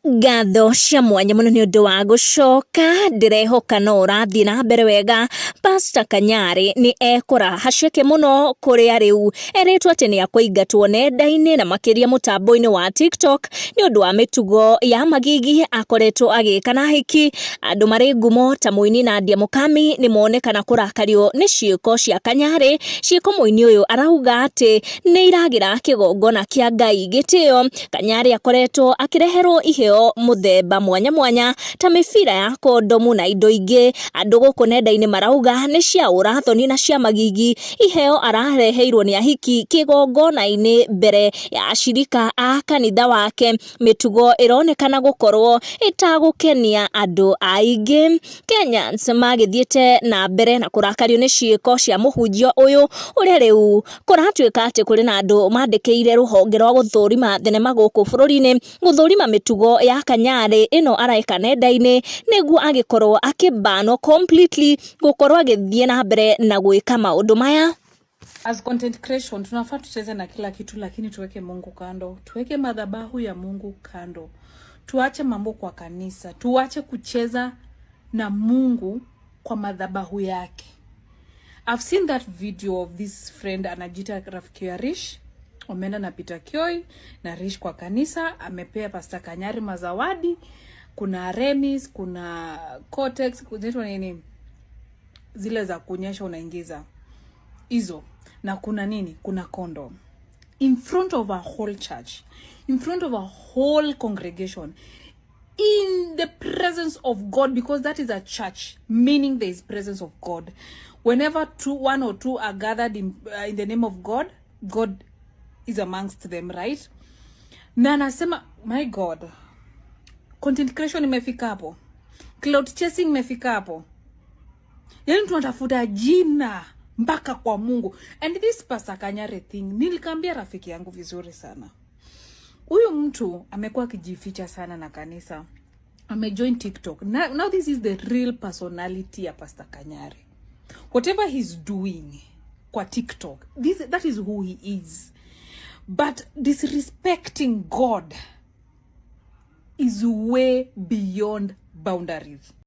Ngatho cia mwanya mũno nĩ ũndũ wa gũcoka, ndĩrehoka no ũrathiĩ na mbere wega. Pastor Kanyari nĩ ekũra haceke mũno kũrĩa rĩu erĩtwo atĩ nĩ akũingatwo nenda-inĩ na makĩria mũtambo-inĩ wa TikTok nĩ ũndũ wa mĩtugo ya magigi akoretwo agĩka na hiki. Andũ marĩ ngumo ta mũini Nadia Mukami nĩ monekana kũrakario nĩ ciĩko cia Kanyari, ciĩko mũini ũyũ arauga atĩ nĩ iragĩra kĩgongona kĩa Ngai gĩtĩo. Kanyari akoretwo akĩreherwo iheo mũthemba mwanya mwanya ta mĩbira ya kondomu na indo ingĩ. Andũ gũkũ nenda-inĩ marauga nĩ cia ũrathoni na cia magigi, iheo arareheirwo nĩ ahiki kĩgongona-inĩ mbere ya ashirika a kanitha wake, mĩtugo ĩronekana gũkorwo ĩtagũkenia andũ aingĩ. Kenyans magĩthiĩte na mbere na kũrakario nĩ ciĩko cia mũhunjia ũyũ ũrĩa rĩu kũratuĩka atĩ kũrĩ na andũ mandĩkĩire rũhonge rwa gũthũrima thenema gũkũ bũrũri-inĩ gũthũrima mĩtugo ya Kanyarĩ ĩno areka nenda-inĩ nĩguo agĩkorwo akĩbanwo completely gũkorwo agĩthiĩ na mbere na gwĩka maũndũ maya. As content creation tunafaa tucheze na kila kitu, lakini tuweke Mungu kando, tuweke madhabahu ya Mungu kando, tuache mambo kwa kanisa, tuache kucheza na Mungu kwa madhabahu yake. I've seen that video of this friend anajita rafiki ya Rish, wameenda na Peter Kioi na Rish kwa kanisa, amepea Pastor Kanyari mazawadi, kuna Remis, kuna Cortex, kunaitwa nini zile za kunyesha unaingiza hizo, na kuna nini, kuna condom in front of a whole church, in front of a whole congregation, in the presence of God, because that is a church, meaning there is presence of God. Whenever two, one or two are gathered in the name of God, God is amongst them, right? Na anasema, my God, content creation imefika hapo, clout chasing imefika hapo, yaani tunatafuta jina mpaka kwa Mungu. And this Pastor Kanyari thing, nilikaambia rafiki yangu vizuri sana, huyu mtu amekuwa akijificha sana na kanisa, amejoin TikTok. Now this is the real personality ya Pastor Kanyari. Whatever he's doing kwa TikTok, that is who he is. But disrespecting God is way beyond boundaries.